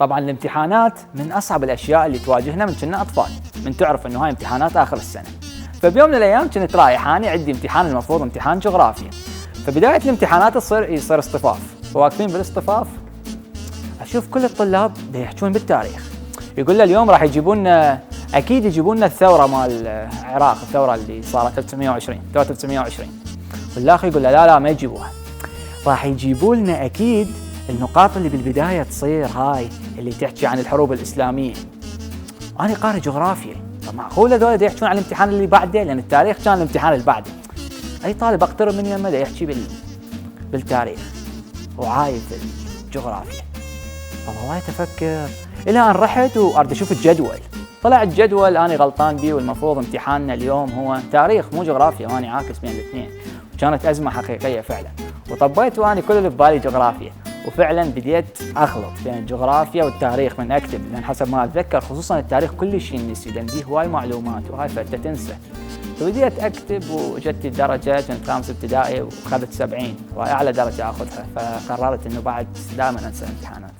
طبعا الامتحانات من اصعب الاشياء اللي تواجهنا من كنا اطفال، من تعرف انه هاي امتحانات اخر السنه. فبيوم من الايام كنت رايح انا عندي امتحان، المفروض امتحان جغرافيا. فبدايه الامتحانات يصير اصطفاف، فواقفين بالاصطفاف اشوف كل الطلاب يحجون بالتاريخ. يقول له اليوم راح يجيبون لنا، اكيد يجيبون لنا الثوره مال العراق، الثوره اللي صارت 1920 ثوره 1920. والاخر يقول له لا ما يجيبوها، راح يجيبوا لنا اكيد النقاط اللي بالبدايه تصير هاي اللي تحكي عن الحروب الاسلاميه. انا قارئ جغرافيا، معقول هذول يحكون عن الامتحان اللي بعده؟ لان التاريخ كان الامتحان اللي بعده. اي طالب اقترب من يمه يحكي بالتاريخ وعايف الجغرافيا. والله افكر الى ان رحت واريد اشوف الجدول. طلع الجدول انا غلطان بيه، والمفروض امتحاننا اليوم هو تاريخ مو جغرافيا، وانا عاكس بين الاثنين. وكانت ازمه حقيقيه فعلا. وطبيت وانا كل اللي ببالي جغرافيا، وفعلا بديت اخلط بين الجغرافيا والتاريخ من اكتب، لان حسب ما اتذكر خصوصا التاريخ كل شيء نسي، لان فيه هواي معلومات وهاي فانت تنسى. فبديت اكتب وجدت الدرجه، كنت خامس ابتدائي واخذت 70 وهي اعلى درجه اخذها. فقررت انه بعد دائما انسى الامتحانات.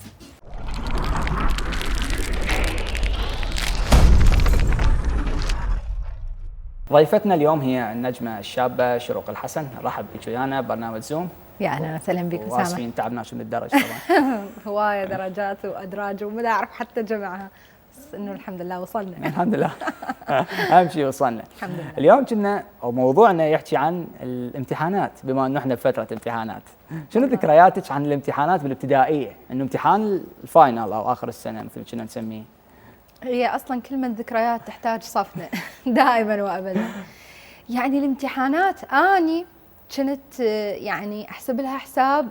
ضيفتنا اليوم هي النجمة الشابة شروق الحسن. رحب بك ويانا برنامج زوم. يا اهلا وسهلا بك اسامه. واسفين تعبنا شو من الدرج طبعا. هوايه درجات وادراج وما اعرف حتى جمعها، بس انه الحمد لله وصلنا. الحمد لله. اهم شيء وصلنا. الحمد لله. اليوم كنا او موضوعنا يحكي عن الامتحانات، بما انه احنا بفترة امتحانات. شنو ذكرياتك عن الامتحانات بالابتدائية؟ انه امتحان الفاينل او اخر السنة مثل كنا نسميه. هي اصلا كلمه ذكريات تحتاج صفنه دائما وابدا. يعني الامتحانات اني كنت يعني احسب لها حساب.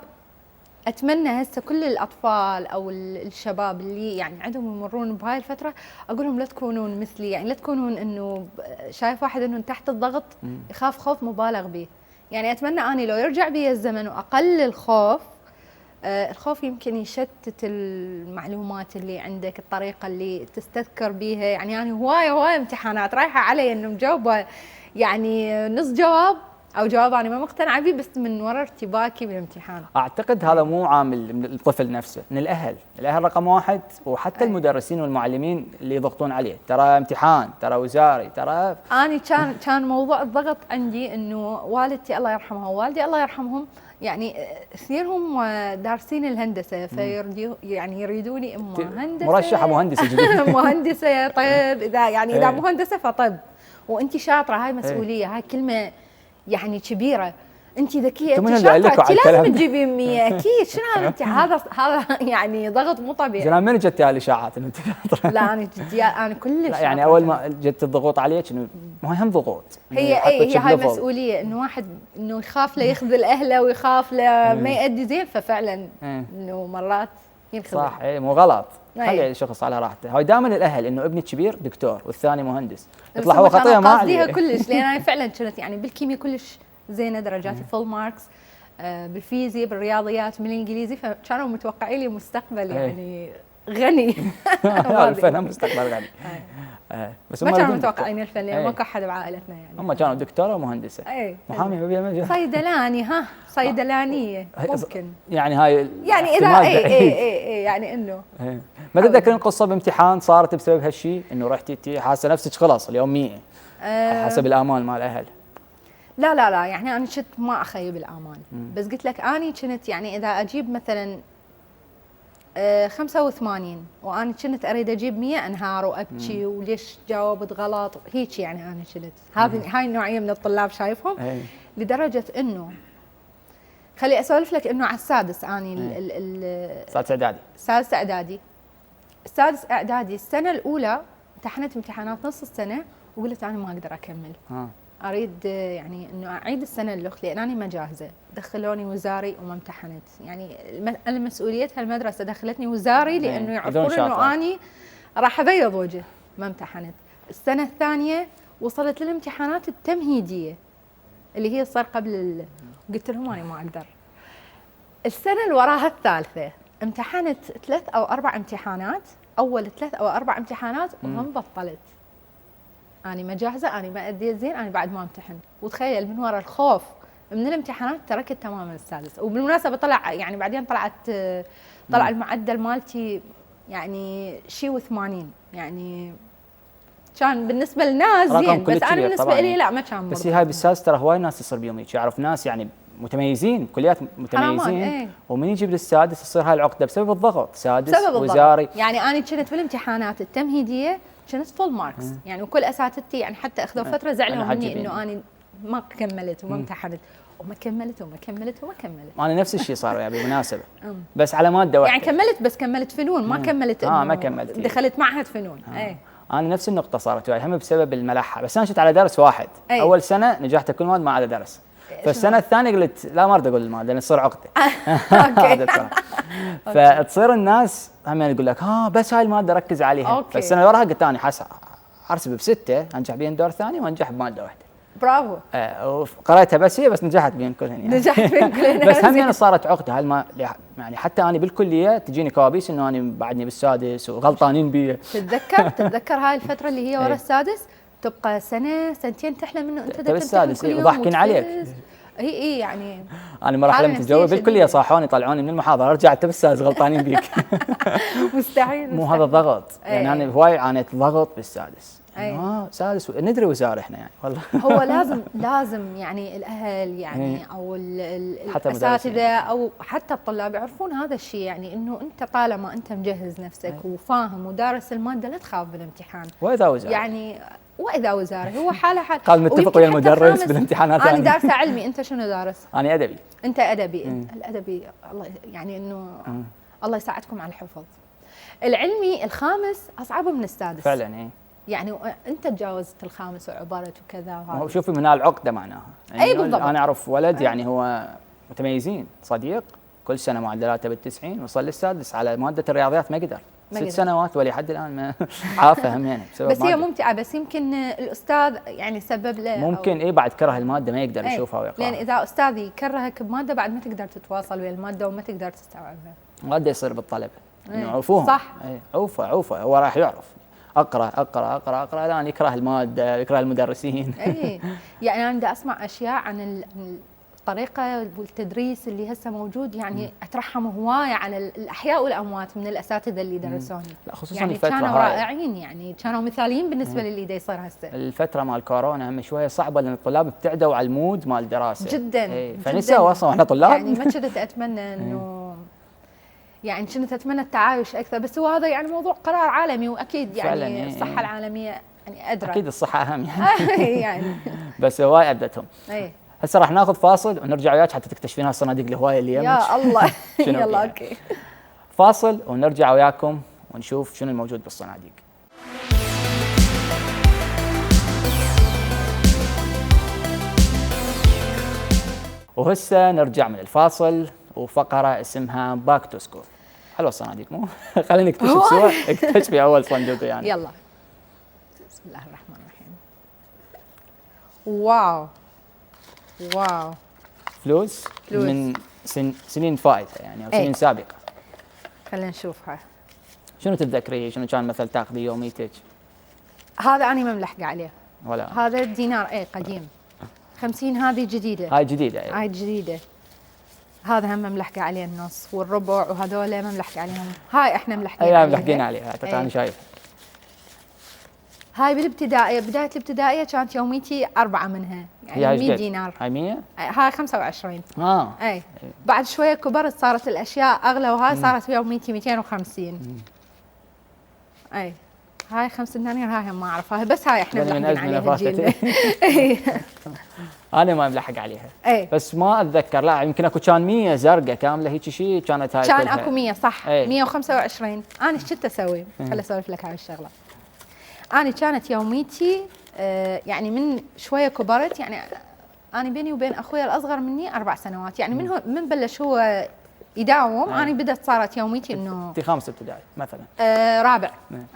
اتمنى هسه كل الاطفال او الشباب اللي يعني عندهم يمرون بهاي الفتره اقول لهم لا تكونون مثلي، يعني لا تكونون انه شايف واحد انه تحت الضغط يخاف خوف مبالغ به. يعني اتمنى اني لو يرجع بي الزمن واقل الخوف. الخوف يمكن يشتت المعلومات اللي عندك، الطريقه اللي تستذكر بيها. يعني انا هوايه امتحانات رايحه علي انه مجاوبه يعني نص جواب او جواب انا ما مقتنعه به، بس من وراء ارتباكي بالامتحان. اعتقد هذا مو عامل من الطفل نفسه، من الاهل رقم واحد، وحتى المدرسين والمعلمين اللي يضغطون عليه، ترى امتحان، ترى وزاري، ترى. انا كان موضوع الضغط عندي انه والدتي الله يرحمها ووالدي الله يرحمهم يعني اثنينهم دارسين الهندسه، يعني يريدوني اما هندسه مرشحه مهندسه جديده. مهندسه. طيب اذا مهندسه فطب، وانت شاطره، هاي مسؤوليه، هاي كلمه يعني كبيره. انت ذكيه، انت شاطره، انت لازم تجيبين 100. اكيد شنو انت هذا يعني ضغط مو طبيعي. زين من جت الاشاعات انه انت شاطره؟ لا انا كلش يعني اول ما جت الضغوط عليك انه ما هم ضغوط، هي هاي مسؤوليه، انه واحد انه يخاف لا يخذل اهله ويخاف لا ما يأدي زين، ففعلا انه مرات ينخذل. صح، مو غلط. خلي الشخص على راحته. هاي دائما الاهل انه ابني كبير دكتور والثاني مهندس، يطلع هو خطيه ما عليه. كلش لان انا فعلا كنت يعني بالكيمياء كلش زينه، درجاتي فول ماركس، بالفيزياء بالرياضيات بالانجليزي، فكانوا متوقعين لي مستقبل يعني غني. الفن مستقبل غني. بس ما كانوا متوقعين الفن، لان ماكو احد بعائلتنا يعني. هم كانوا دكتوره ومهندسه. محامي ما بيها مجال. صيدلاني، صيدلانيه ممكن. يعني هاي يعني اذا يعني انه ما تتذكرين قصه بامتحان صارت بسبب هالشيء، انه رحتي حاسه نفسك خلاص اليوم 100 حسب الامال مال الاهل؟ لا يعني انا كنت ما اخيب الامال، بس قلت لك اني كنت يعني اذا اجيب مثلا 85 وانا كنت اريد اجيب 100 انهار وابكي وليش جاوبت غلط هيك. يعني انا كنت هاي النوعيه من الطلاب شايفهم. لدرجه انه خلي اسولف لك انه على السادس اني السادس اعدادي السنه الاولى امتحنت امتحانات نص السنه وقلت انا ما اقدر اكمل. اريد يعني انه اعيد السنه الاخ، لان انا ما جاهزه. دخلوني وزاري وما امتحنت. يعني المسؤوليتها المدرسه دخلتني وزاري لانه يعرفون انه اني راح ابيض وجه. ما امتحنت. السنه الثانيه وصلت للامتحانات التمهيديه اللي هي صار قبل قلت لهم انا ما اقدر. السنه اللي وراها الثالثه امتحنت 3 أو 4 امتحانات، اول 3 أو 4 امتحانات وهم بطلت. أنا ما جاهزة، أنا ما أديت زين، أنا بعد ما امتحن. وتخيل من وراء الخوف من الامتحانات تركت تماما السادس. وبالمناسبة طلع يعني بعدين طلع المعدل مالتي يعني شيء و80 يعني كان بالنسبه للناس زين، بس انا بالنسبه لي لا ما كان مرضي. بس هاي بالسادس ترى هواي ناس يصير بيوم هيك، اعرف ناس يعني متميزين، كليات متميزين ومن يجي بالسادس تصير هاي العقده بسبب الضغط، سادس بسبب وزاري. يعني انا كنت بالامتحانات التمهيديه كنت فول ماركس يعني، وكل اساتذتي يعني حتى اخذوا فتره زعلوا مني انه انا ما كملت وما امتحنت وما كملت. انا نفس الشيء صار يعني بالمناسبه بس على ماده واحده يعني كملت، بس كملت فنون ما كملت ما كملت دخلت معهد فنون. انا نفس النقطه صارت وياي هم بسبب الملحه، بس انا كنت على درس واحد. اول سنه نجحت كل مواد ما عدا درس، فالسنه الثانيه قلت لا ما اريد اقول الماده لان تصير عقده. فتصير الناس هم يقول لك بس هاي الماده ركز عليها. فالسنه اللي وراها قلت انا ارسب بسته انجح بين دور ثاني وانجح بماده واحده. برافو. قريتها بس هي بس نجحت بين كلهن يعني. نجحت بين كلهن بس هم يعني صارت عقده يعني حتى انا بالكليه تجيني كوابيس انه انا بعدني بالسادس وغلطانين بي. تتذكر هاي الفتره اللي هي ورا السادس تبقى سنه سنتين تحلم انه انت بالسادس وضحكين عليك. اي يعني انا مره حلمت تجاوب بالكليه صاحوني طلعوني من المحاضره رجعت بالسادس غلطانين بيك. مستحيل. مو هذا الضغط يعني انا هواي عانيت ضغط بالسادس. سادس ندري وزاره احنا يعني والله. هو لازم يعني الاهل يعني او الاساتذه او حتى الطلاب يعرفون هذا الشيء، يعني انه انت طالما انت مجهز نفسك وفاهم ودارس الماده لا تخاف بالامتحان. واذا وزاره يعني واذا وزاره هو حاله حال. قال متفق ويا المدرس بالامتحانات. انا دارسه علمي، انت شنو دارس؟ انا ادبي. انت ادبي. الادبي الله يعني انه الله يساعدكم على الحفظ. العلمي الخامس اصعب من السادس فعلا. يعني انت تجاوزت الخامس وعبرت وكذا. هو شوفي من العقده معناها يعني بالضبط. انا اعرف ولد يعني هو متميزين صديق كل سنه معدلاته بال90 وصل للسادس على ماده الرياضيات ما قدر 6 سنوات ولحد الان ما عافه همين بسبب بس هي ممتعه، بس يمكن الاستاذ يعني سبب له ممكن بعد كره الماده ما يقدر يشوفها ويقراها، لان اذا استاذ يكرهك بماده بعد ما تقدر تتواصل ويا الماده وما تقدر تستوعبها. وهذا يصير بالطلبه انه عوفوهم صح. عوفه هو راح يعرف اقرا الان يكره الماده يكره المدرسين. يعني انا بدي اسمع اشياء عن الطريقه والتدريس اللي هسه موجود، يعني اترحم هوايه على الاحياء والاموات من الاساتذه اللي درسوني. لا خصوصا يعني الفتره كانوا رائعين، يعني كانوا مثاليين بالنسبه للي دا يصير هسه. الفتره مال كورونا هم شويه صعبه لان الطلاب ابتعدوا على المود مال الدراسه جدا. فنسوا اصلا واحنا طلاب. يعني ما كنت اتمنى انه يعني كنت اتمنى التعايش اكثر، بس هو هذا يعني موضوع قرار عالمي واكيد يعني الصحه العالميه يعني ادرى. اكيد الصحه اهم يعني. يعني بس هواي ابدتهم. هسه راح ناخذ فاصل ونرجع وياك حتى تكتشفين هالصناديق الهوايه اللي يمك. يا الله. يلا اوكي. فاصل ونرجع وياكم ونشوف شنو الموجود بالصناديق. وهسه نرجع من الفاصل وفقره اسمها باك تو سكول. حلوه الصناديق مو؟ خلينا نكتشف سوا. اكتشفي اول صندوق يعني. يلا. بسم الله الرحمن الرحيم. واو فلوس من سنين فائته يعني او سنين سابقه. خلينا نشوفها. شنو تتذكري شنو كان مثل تاخذي يوميتك؟ هذا انا ما ملحقه عليه ولا هذا الدينار قديم. 50 هذه جديده. هاي جديده. هاي جديده. هذا هم ملحقه عليه النص والربع وهذول ما ملحقه عليهم. هاي احنا ملحقين عليها. ملحقين عليها انا شايف. هاي بالابتدائيه، بدايه الابتدائيه كانت يوميتي 4 منها يعني 100 دينار. هاي 100؟ هاي 25. بعد شويه كبرت صارت الاشياء اغلى وهاي صارت يوميتي 250. هاي 5 دنانير هاي ما اعرفها، بس هاي احنا ملحقين عليها الجيل. انا ما ملحق عليها. بس ما اتذكر، لا يمكن اكو كان 100 زرقاء كامله هيك شيء كانت هاي كان اكو 100 صح. 125. انا ايش كنت اسوي؟ خل اسولف لك هاي الشغله. أنا كانت يوميتي يعني من شوية كبرت، يعني أنا بيني وبين أخويا الأصغر مني 4 سنوات، يعني من بلش هو يداوم أنا بدت صارت يوميتي إنه أنت 5 ابتدائي مثلا.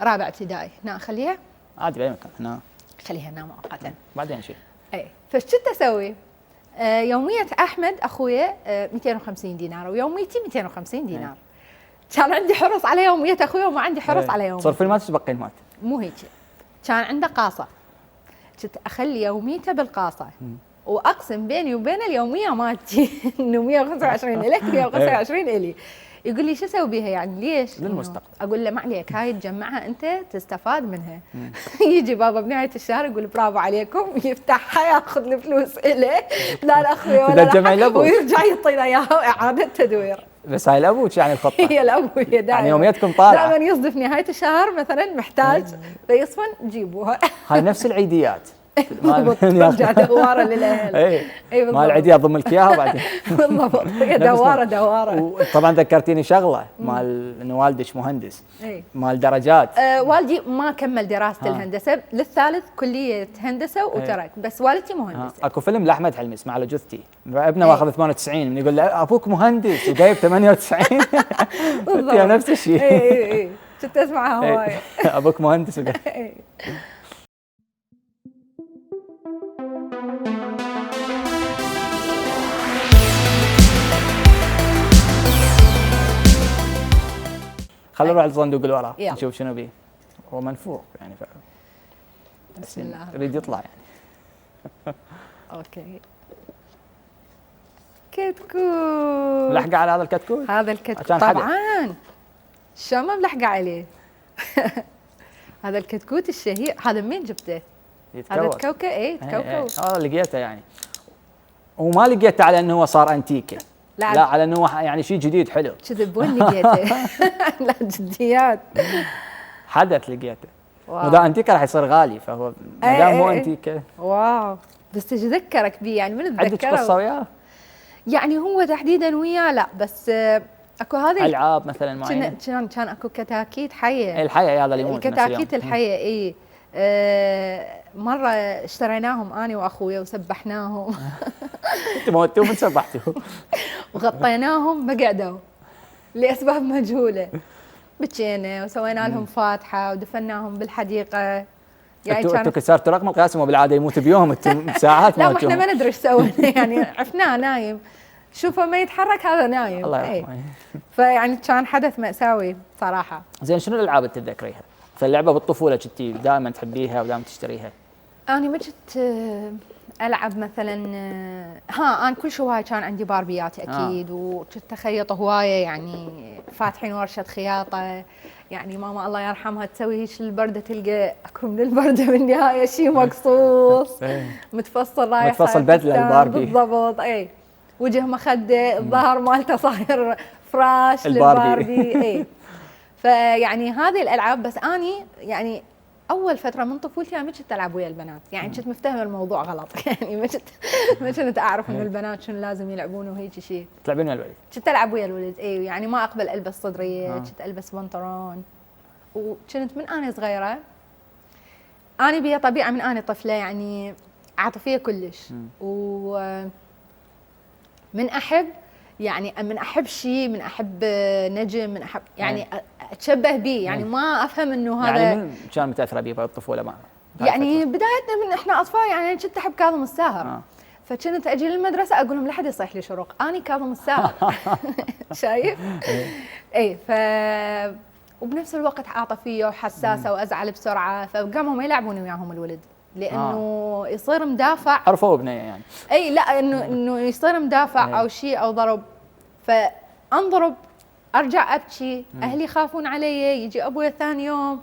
رابع ابتدائي. نخليها عادي بأي مكان. خليها هنا مؤقتا بعدين شيء. فايش كنت أسوي؟ يومية أحمد أخويا 250 دينار ويوميتي 250 دينار. كان عندي حرص على يومية أخويا وما عندي حرص على يوميتي. صرف المات تبقي المات. مو هيك. كان عنده قاصة، كنت أخلي يوميته بالقاصة وأقسم بيني وبين اليومية مالتي إنه 125 إلك 125 إلي. يقول لي شو اسوي بيها يعني ليش؟ للمستقبل. اقول له ما عليك، هاي تجمعها انت تستفاد منها. يجي بابا بنهايه الشهر يقول برافو عليكم، يفتحها ياخذ الفلوس له، لا الاخوي ولا لا، ويرجع يعطينا اياها اعاده تدوير. بس هاي الابوك يعني الخطه. هي الابويه دائما يعني يوميتكم طالعه. دائما يصدف نهايه الشهر مثلا محتاج فيصفن جيبوها. هاي نفس العيديات. بالضبط، ترجع دواره للاهل. اي بالضبط. مال العيديات ضم لك اياها وبعدين. بالضبط، هي دواره. وطبعا ذكرتيني شغله مال انه والدك مهندس. مال درجات. والدي ما كمل دراسه الهندسه، للثالث كليه هندسه وترك، بس والدتي مهندسه. اكو فيلم لاحمد حلمي اسمه على جثتي، ابنه واخذ 98 من يقول له ابوك مهندس وجايب 98. بالضبط نفس الشيء. اي كنت اسمعها هواي. ابوك مهندس خلينا نروح للصندوق اللي وراه نشوف شنو بيه. هو منفوخ يعني بسم الله يريد يطلع يعني. اوكي. كتكوت ملحقه على هذا الكتكوت؟ هذا الكتكوت طبعا، شلون ما ملحقه عليه. هذا الكتكوت الشهير، هذا منين جبته؟ هذا تكوكه. اي تكوكه. هذا لقيته يعني، وما لقيته على انه هو صار انتيكه، لا على انه يعني شيء جديد حلو. كذب، وين لقيته؟ لا جديات. حدث لقيته. وذا انتيكه راح يصير غالي، فهو ما دام هو انتيكه. واو، بس ايش ذكرك بيه يعني؟ من تذكره؟ عندك قصه وياه؟ يعني هو تحديدا وياه لا، بس اكو هذه العاب مثلا معينه. كان اكو كتاكيت حيه. الحيه هذا اللي يموت. الكتاكيت الحيه اي. مره اشتريناهم انا واخويا وسبحناهم. انتم موتوهم وسبحتوهم. وغطيناهم ما قعدوا لاسباب مجهوله. بكينا وسوينا لهم فاتحه ودفناهم بالحديقه. يعني انتم كسرتوا رقم القياسي، وبالعاده يموت بيوم انتم بساعات. لا، ما احنا ما ندري ايش سوينا. يعني عفناه نايم، شوفه ما يتحرك هذا نايم. الله يرحمه. فيعني كان حدث مأساوي صراحه. زين، شنو الالعاب اللي تتذكريها؟ فاللعبه بالطفوله كنتي دائما تحبيها ودائما تشتريها؟ انا ما كنت العب مثلا. انا كل شوي كان عندي باربيات اكيد. وكنت اخيط هوايه يعني، فاتحين ورشه خياطه. يعني ماما الله يرحمها تسوي هيك البرده، تلقى اكو من البرده بالنهايه شيء مقصوص متفصل رايح متفصل بدله الباربي. بالضبط. اي وجه مخده، الظهر مالته صاير فراش للباربي. اي فيعني هذه الالعاب. بس اني يعني اول فتره من طفولتي انا ما كنت العب ويا البنات، يعني كنت مفتهمه الموضوع غلط. يعني ما كنت اعرف انه البنات شنو لازم يلعبون وهيك شيء. تلعبين ويا الولد؟ كنت العب ويا الولد. اي يعني ما اقبل البس صدريه، كنت البس بنطلون. وكنت من انا صغيره، انا بيا طبيعه من انا طفله يعني عاطفيه كلش. ومن احب يعني من احب شيء، من احب نجم، من احب يعني اتشبه به. يعني ما افهم انه هذا يعني من كان متاثره به بالطفوله معه؟ يعني بدايتنا من احنا اطفال. يعني كنت احب كاظم الساهر. فكنت اجي للمدرسه اقول لهم لا حد يصيح لي شروق، اني كاظم الساهر. شايف؟ اي وبنفس الوقت عاطفيه وحساسه وازعل بسرعه. فقاموا ما يلعبون وياهم الولد، لانه يصير مدافع. عرفوا بنيه يعني. اي لا، انه يصير مدافع او شيء او ضرب. فانضرب ارجع ابكي، اهلي يخافون علي. يجي ابوي ثاني يوم،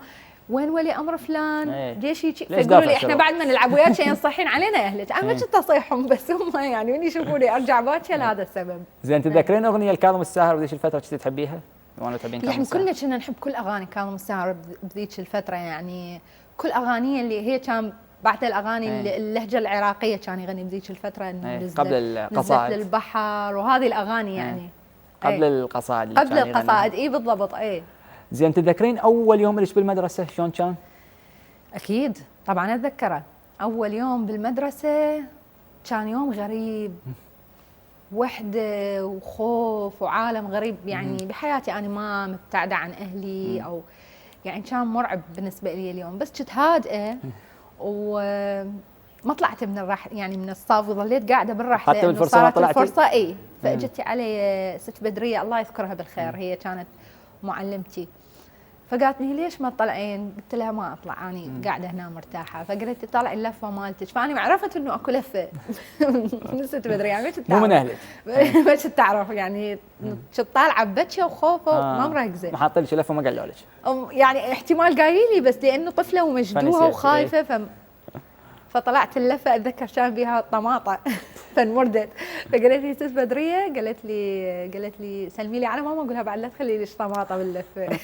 وين ولي امر فلان؟ ليش يجي؟ فيقولوا لي احنا بعد ما نلعب وياك ينصحين علينا اهلك. انا ما كنت اصيحهم، بس هم يعني من يشوفوني ارجع باكر لهذا السبب. زين، تتذكرين اغنيه لكاظم الساهر بذيك الفتره كنتي تحبيها؟ وانا تحبين كاظم يعني الساهر؟ كنا نحب كل اغاني كاظم الساهر بذيك الفتره. يعني كل اغانيه اللي هي كان بعد الاغاني اللهجه العراقيه كان يغني بذيك الفتره. انه قبل القصائد، نزلت للبحر وهذه الاغاني يعني قبل القصائد. قبل القصائد. اي بالضبط. اي زين، تتذكرين اول يوم لك بالمدرسه شلون كان؟ اكيد طبعا اتذكره. اول يوم بالمدرسه كان يوم غريب، وحده وخوف وعالم غريب. يعني بحياتي انا ما مبتعده عن اهلي او يعني كان مرعب بالنسبه لي اليوم. بس كنت هادئه وما طلعت من يعني من الصف، وظليت قاعده بالرحله. حتى بالفرصه ما طلعتي؟ الفرصه اي. فاجت علي ست بدريه الله يذكرها بالخير، هي كانت معلمتي. فقالت لي ليش ما تطلعين؟ قلت لها ما اطلع، اني قاعده هنا مرتاحه. فقالت لي طلعي اللفه مالتك. فاني عرفت انه اكو لفه من ست بدري يعني مو من اهلك ما كنت تعرف يعني كنت طالعه ببكيه وخوفه وما مركزه. ما حاطين لك لفه ما قالوا لك يعني احتمال قايلين لي بس لانه طفله ومجدوها وخايفه فطلعت اللفه. اتذكر كان بيها طماطه فانمردت. فقالت لي ست بدريه، قالت لي سلمي لي على ماما قولها بعد لا تخلي لي طماطه باللفه.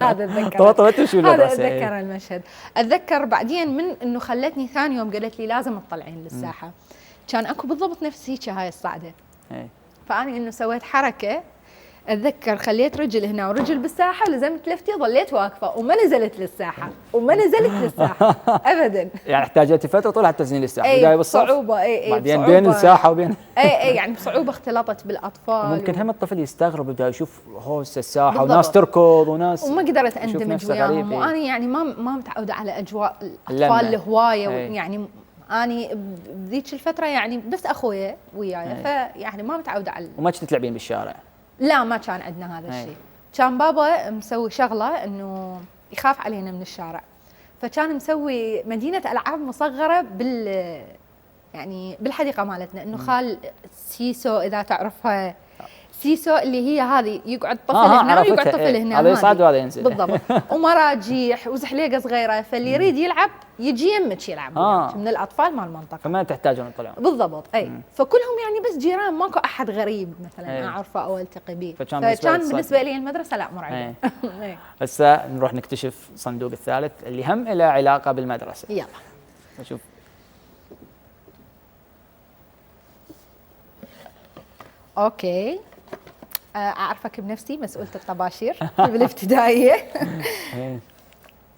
هذا اتذكر طماطه تمشي هذا اتذكر المشهد. اتذكر بعدين من انه خلتني ثاني يوم قالت لي لازم تطلعين للساحه. كان اكو بالضبط نفس هيك هاي الصعده. فاني انه سويت حركه، اتذكر خليت رجل هنا ورجل بالساحه ولزمت لفتي ظليت واقفه وما نزلت للساحه ابدا. يعني احتاجتي فتره طول حتى تنزلين للساحه. اي بصعوبه. بعدين بين الساحه وبين اي يعني بصعوبه اختلطت بالاطفال. ممكن هم الطفل يستغرب بدا يشوف هوس الساحه بالضبط. وناس تركض وناس وما قدرت اندمج وياهم. وانا يعني ما متعوده على اجواء الاطفال الهوايه يعني اني بذيك الفتره يعني بس اخويا وياي فيعني ما متعوده على. وما كنت تلعبين بالشارع؟ لا ما كان عندنا هذا الشيء. كان بابا مسوي شغله انه يخاف علينا من الشارع، فكان مسوي مدينه العاب مصغره يعني بالحديقه مالتنا. انه خال سيسو اذا تعرفها، سيسو اللي هي هذه يقعد طفل هنا ويقعد طفل هنا، هذا يصعد وهذا ينزل بالضبط. ومراجيح وزحليقه صغيره، فاللي يريد يلعب يجي يمك يلعب من الاطفال مال المنطقه، فما تحتاجون تطلعون بالضبط. اي فكلهم يعني بس جيران، ماكو احد غريب مثلا اعرفه او التقي به. فكان بالنسبه لي المدرسه لا مرعبه. هسه نروح نكتشف صندوق الثالث اللي هم له علاقه بالمدرسه. يلا نشوف. اوكي، اعرفك بنفسي مسؤولة الطباشير بالابتدائية.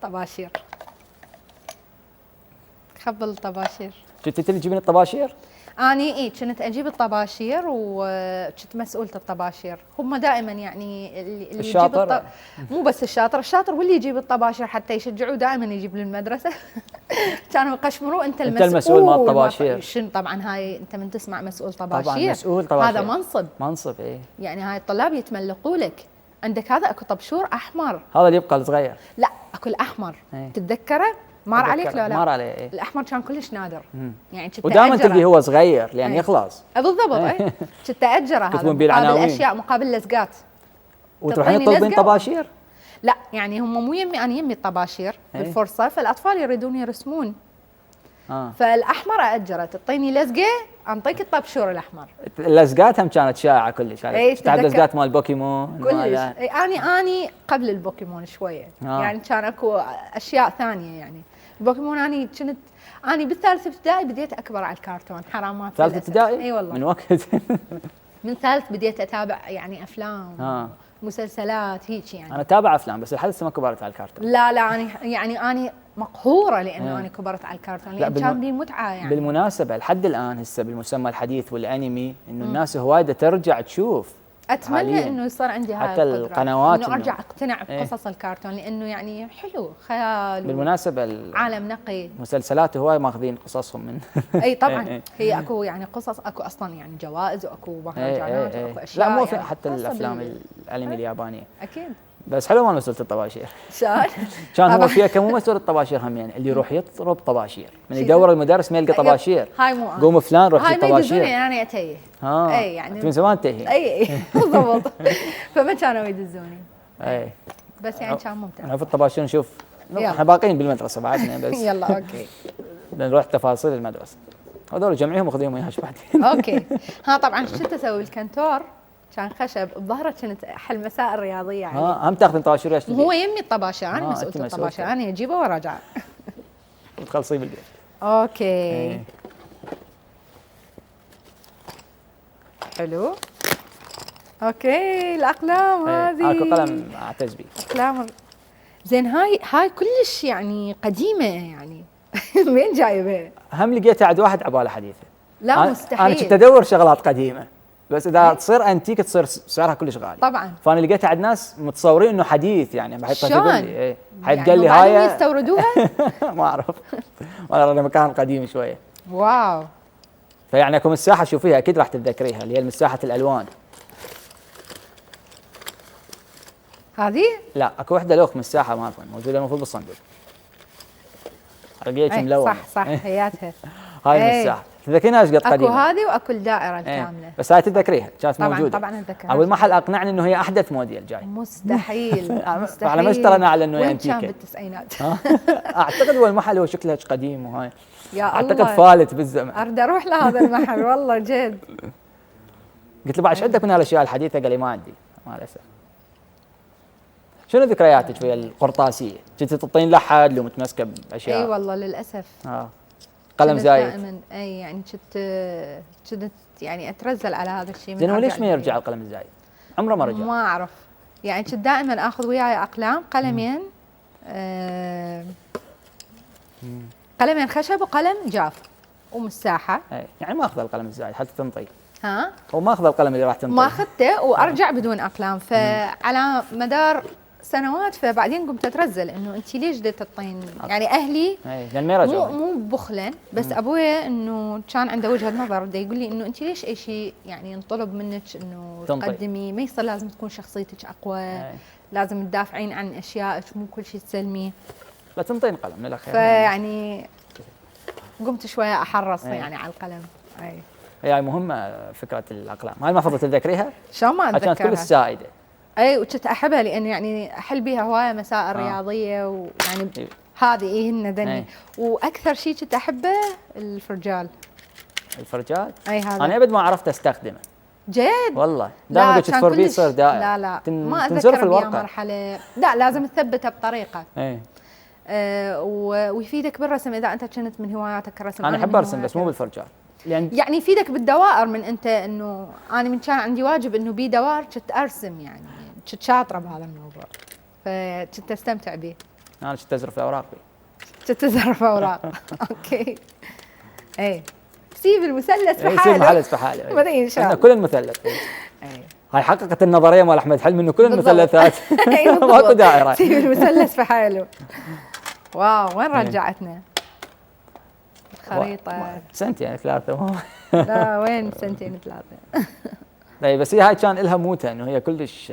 طباشير، خبل الطباشير. كنت تجيبين الطباشير؟ اني كنت اجيب الطباشير وكنت مسؤولة الطباشير. هم دائما يعني اللي الشاطر مو بس الشاطر واللي يجيب الطباشير حتى يشجعوه دائما يجيب للمدرسة. كانوا يقشمروا انت المسؤول مال الطباشير. شنو طبعا هاي انت من تسمع مسؤول طباشير، طبعا مسؤول طباشير هذا منصب يعني هاي الطلاب يتملقوا لك. عندك هذا اكو طبشور احمر، هذا اللي يبقى الصغير. لا اكو الاحمر. تتذكره؟ مار عليك لو لا؟ مار عليه. الاحمر كان كلش نادر. يعني كنت ودائما تلقي هو صغير لان يخلص. بالضبط. كنت اجره هذا مقابل اشياء، مقابل لزقات. وتروحين تطلبين طباشير؟ لا يعني هم مو يمي، انا يمي الطباشير بالفرصه، فالاطفال يريدون يرسمون. فالاحمر اجره، تعطيني لزقه انطيك الطبشور الاحمر. اللزقات هم كانت شائعه كلش. تعرف لزقات مال بوكيمون كلش. اني قبل البوكيمون شويه. يعني كان اكو اشياء ثانيه. يعني البوكيمون اني بالثالث ابتدائي بديت اكبر على الكرتون. حرامات ثالث ابتدائي؟ اي والله من وقت. من ثالث بديت اتابع يعني افلام مسلسلات هيك. يعني انا اتابع افلام بس لحد ما كبرت على الكرتون. لا اني مقهوره لانه انا كبرت على الكرتون، لان كان بي متعه. يعني بالمناسبه لحد الان هسه بالمسمى الحديث والانمي انه الناس هوايده ترجع تشوف. اتمنى انه يصير عندي هاي حتى القنوات انه ارجع اقتنع بقصص الكرتون، لانه يعني حلو خيال. بالمناسبه عالم نقي. مسلسلات هواي ماخذين قصصهم من. اي طبعا. هي اكو يعني قصص، اكو اصلا يعني جوائز واكو مهرجانات واكو اشياء. لا مو يعني حتى الافلام الانمي اليابانيه اكيد. بس حلو مال مسؤولة الطباشير. كان هو فيها كم مسؤول الطباشير هم يعني اللي يروح يضرب طباشير من يدور المدرس ما يلقى طباشير. هاي مو قوم فلان روح هاي ما يدزوني انا اتيه. اي يعني من زمان تهي. اي بالضبط. فما كانوا يدزوني. اي بس يعني كان ممتع. انا في الطباشير نشوف احنا باقيين بالمدرسه بعدنا بس. يلا اوكي. نروح تفاصيل المدرسه. هذول جمعيهم وخذيهم وياش بعدين. اوكي. ها طبعا شو تسوي بالكنتور؟ كان خشب بظهره، كنت احل مسائل رياضيه يعني. هم تاخذين طباشير وياش؟ هو يمي الطباشير، انا مسؤولة الطباشير، انا اجيبه وارجع. وتخلصيه بالبيت. اوكي. حلو. اوكي الاقلام هذه. اكو قلم اعتز به. اقلام زين. هاي كلش يعني قديمه يعني. وين جايبها؟ هم لقيتها عند واحد عباله حديثه. لا مستحيل. انا كنت ادور شغلات قديمه بس اذا تصير انتيك تصير سعرها كلش غالي طبعا. فانا لقيتها عند ناس متصورين انه حديث يعني بحطها تقول لي حد قال لي هاي يستوردوها. ما اعرف والله مكان قديم شويه. واو. فيعني اكو مساحه شوفيها، اكيد راح تتذكريها، اللي هي مساحه الالوان. هذه؟ لا اكو وحده لوخ من الساحه ما اظن موجوده المفروض بالصندوق. لقيتها ملونه. صح هياتها. هاي من الساحه، تذكرينها ايش قد قديمه؟ اكو هذه واكو الدائره الكامله. بس هاي تتذكريها كانت طبعا موجوده. طبعا اتذكرها. اول محل اقنعني انه هي احدث موديل جاي. مستحيل مستحيل. على ما اشترينا على انه وين كان انتيكه بالتسعينات؟ اعتقد هو المحل هو شكله قديم وهاي. يا اعتقد الله. فالت بالزمن. اريد اروح لهذا المحل والله جد. قلت له بعد ايش عندك من هالاشياء الحديثه؟ قال لي ما عندي مع الاسف. شنو ذكرياتك ويا القرطاسيه؟ كنت تطين لحد لو متمسكه باشياء؟ اي والله للاسف. قلم زايد. دائما اي يعني كنت يعني اترزل على هذا الشيء. زين وليش ما يرجع القلم الزايد؟ عمره ما رجع. ما اعرف يعني كنت دائما اخذ وياي اقلام قلمين قلمين خشب وقلم جاف ومساحه. يعني ما اخذ القلم الزايد حتى تنطي. ها؟ هو ما اخذ القلم اللي راح تنطي. ما اخذته وارجع بدون اقلام. فعلى مدار سنوات فبعدين قمت اترزل انه انت ليش بدك تطين؟ يعني اهلي يعني ما يرجعون. مو بخلا بس ابويا انه كان عنده وجهه نظر بده يقول لي انه انت ليش اي شيء يعني ينطلب منك انه تقدمي، ما يصير لازم تكون شخصيتك اقوى، لازم تدافعين عن اشيائك مو كل شيء تسلميه. لا تنطين قلم من الاخير. فيعني قمت شويه احرص يعني على القلم. هي مهمه فكره الاقلام، هاي المفروض تتذكريها؟ شلون ما اتذكرها؟ كانت كل السائده. وكنت احبها لانه يعني احل بها هوايه مسائل رياضيه ويعني هذه هن واكثر شيء كنت احبه الفرجال. الفرجال؟ هذا انا ابد ما عرفت استخدمه. جد؟ والله دائما كنت تفر بيه يصير دائما. لا ما اتذكر بها مرحله. لا لازم تثبته بطريقه. ويفيدك بالرسم اذا انت كنت من هواياتك الرسم. انا احب ارسم بس مو بالفرجال. يعني يفيدك بالدوائر من انت انه انا من كان عندي واجب انه بي دوائر كنت ارسم يعني كنت شاطره بهذا الموضوع فكنت استمتع به. انا كنت ازرف اوراق بي. كنت ازرف اوراق. اوكي. سيب المثلث في حاله. سيب المثلث في حاله. بعدين ان شاء الله. كل المثلث. هاي حققت النظريه مال احمد حلمي انه كل المثلثات ماكو دائره. سيب المثلث في حاله. واو وين رجعتنا؟ خريطة سنتين ثلاثة. لا وين سنتين ثلاثة. طيب بس هاي كان لها موتة انه هي كلش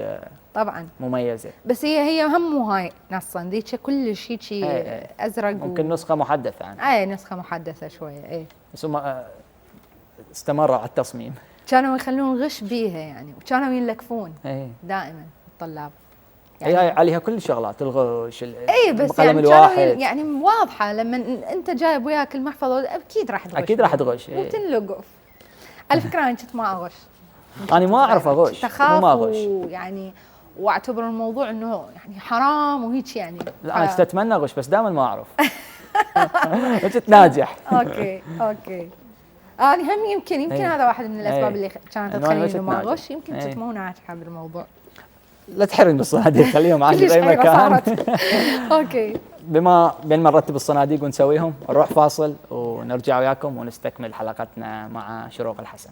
طبعا مميزة. بس هي هم مو هاي نصا ذيك كلش هيك ازرق ممكن نسخة محدثة عنها. نسخة محدثة شوية. بس هم استمروا على التصميم. كانوا يخلون غش بيها يعني وكانوا يلكفون دائما الطلاب. يعني هي عليها كل الشغلات الغش بس يعني الواحد يعني واضحه لما انت جايب وياك المحفظه اكيد راح تغش. اكيد راح تغش. وتنلقف. على فكره انا كنت ما اغش. انا ما اعرف اغش. تخاف يعني واعتبر الموضوع انه يعني حرام وهيك يعني. لا انا كنت اتمنى اغش بس دائما ما اعرف. كنت ناجح. اوكي. انا هم يمكن هذا واحد من الاسباب اللي كانت تخليني انه ما اغش. يمكن كنت مو ناجحه بالموضوع. لا تحرن بالصناديق خليهم عندي باي مكان. اوكي. بما بين ما نرتب الصناديق ونسويهم نروح فاصل ونرجع وياكم ونستكمل حلقتنا مع شروق الحسن.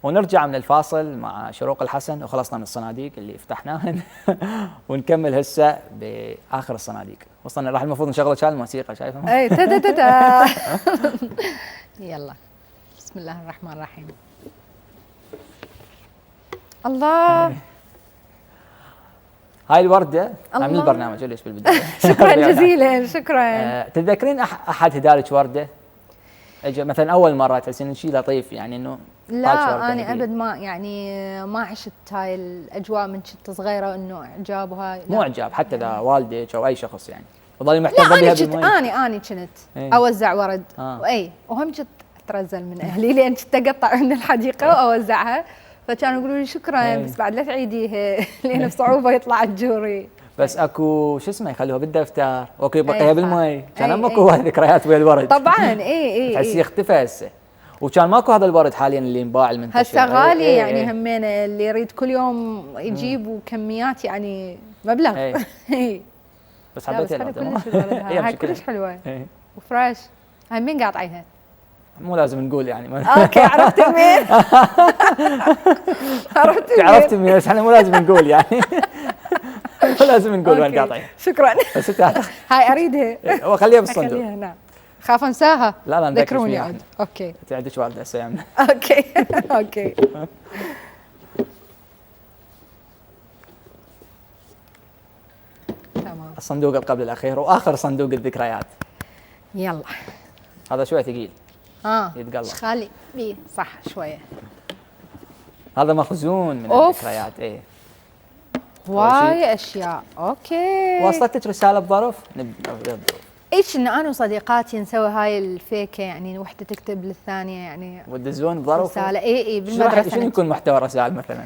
ونرجع من الفاصل مع شروق الحسن وخلصنا من الصناديق اللي فتحناهن. ونكمل هسه باخر الصناديق. وصلنا راح المفروض نشغل الموسيقى شايفهم؟ يلا بسم الله الرحمن الرحيم. الله. هاي الوردة عاملين البرنامج ليش بالبداية. شكرا جزيلا شكرا. تتذكرين احد هدالك وردة؟ اجى مثلا اول مرة تحسين شيء لطيف يعني انه لا انا ابد ما يعني ما عشت هاي الاجواء من كنت صغيرة انه اعجاب وهاي. مو اعجاب حتى اذا والدك او اي شخص يعني وظل محتفظة بها بالمي. انا كنت اوزع ورد وهم كنت اترزل من اهلي لان كنت اقطع من الحديقة واوزعها فكانوا يقولوا لي شكرا بس بعد لا تعيديها لان بصعوبه يطلع الجوري. بس اكو شو اسمه يخلوها بالدفتر واكو يبقيها بالمي. كان ماكو ذكريات ويا الورد. طبعا تحسيه اختفى هسه. وكان ماكو هذا الورد حاليا اللي ينباع المنتشر هسه غالي يعني همين اللي يريد كل يوم يجيب وكميات يعني مبلغ. بس حبيتها هاي كلش حلوه وفريش. هاي مين قاطعيها؟ مو لازم نقول يعني. اوكي عرفت مين. عرفت مين بس احنا مو لازم نقول يعني. مو لازم نقول وين قاطعين. شكرا. بس هاي اريدها. وخليها بالصندوق. خليها هنا. خاف انساها. لا ذكروني عاد. اوكي. انت عندك والده هسه يمنا. اوكي. الصندوق اللي قبل الاخير واخر صندوق الذكريات. يلا هذا شوي ثقيل يتقلب. ايش خالي بيه صح شويه. هذا مخزون من أوف. الذكريات. ايه واي اشياء. اوكي. وصلتك رساله بظرف؟ ايش ان انا وصديقاتي نسوي هاي الفيكه، يعني وحده تكتب للثانيه يعني وتدزون بظرف؟ رساله. اي بالمدرسه. شنو يكون محتوى الرسائل مثلا؟